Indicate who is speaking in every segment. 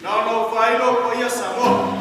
Speaker 1: Na ona ou faailo paia Samoa.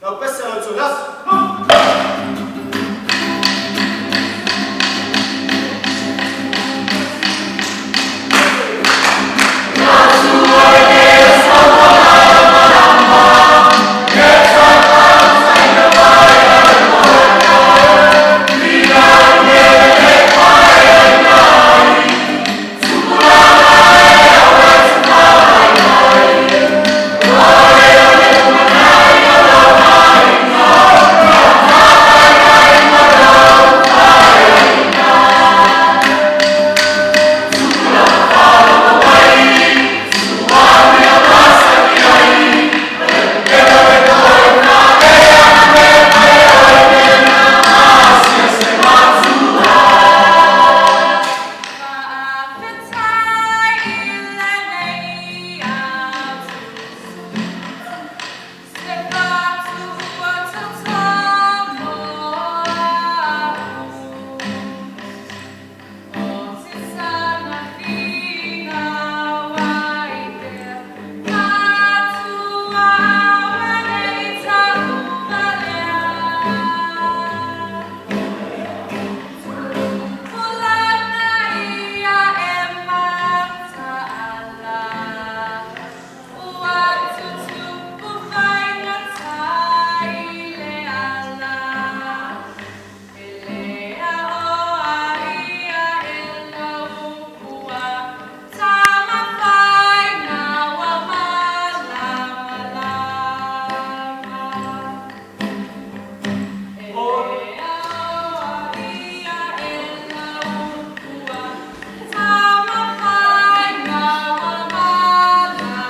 Speaker 1: Lau pese lau tsolasi.
Speaker 2: Faafetai i lenei atu Se fatu ua toto mo au O te sana finau ai pea Matua auanei tauvalea Tupulana ia e mataala Ua tutupu faigata i le ala E lea o a ia e lau ua Tamawhai naua malamalama E lea o a ia e lau ua Tamawhai naua malamalama.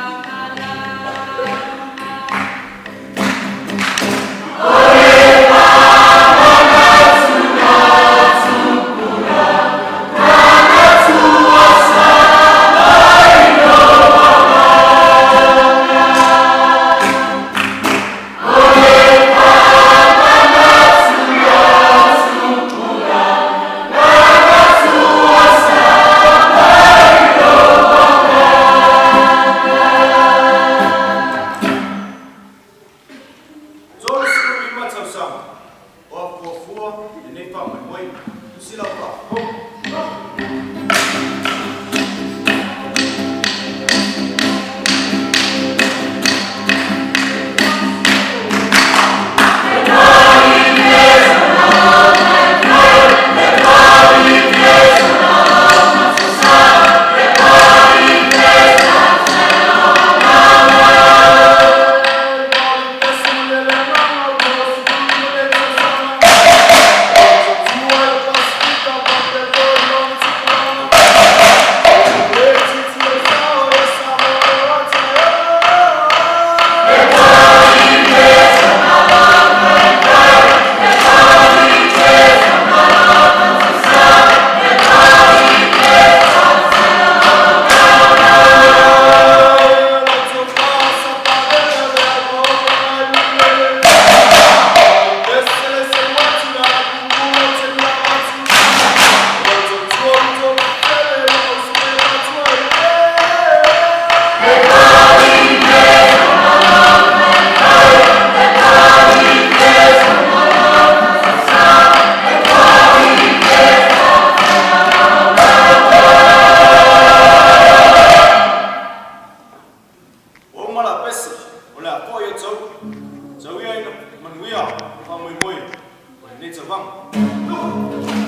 Speaker 1: 35 tausaga o afuafua lenei faamoemoe. Tusi lau faafofoga. Ua uma la pese, o le a foi e tau, tau ia ina manuia o faamoemoe o lenei tauvaga.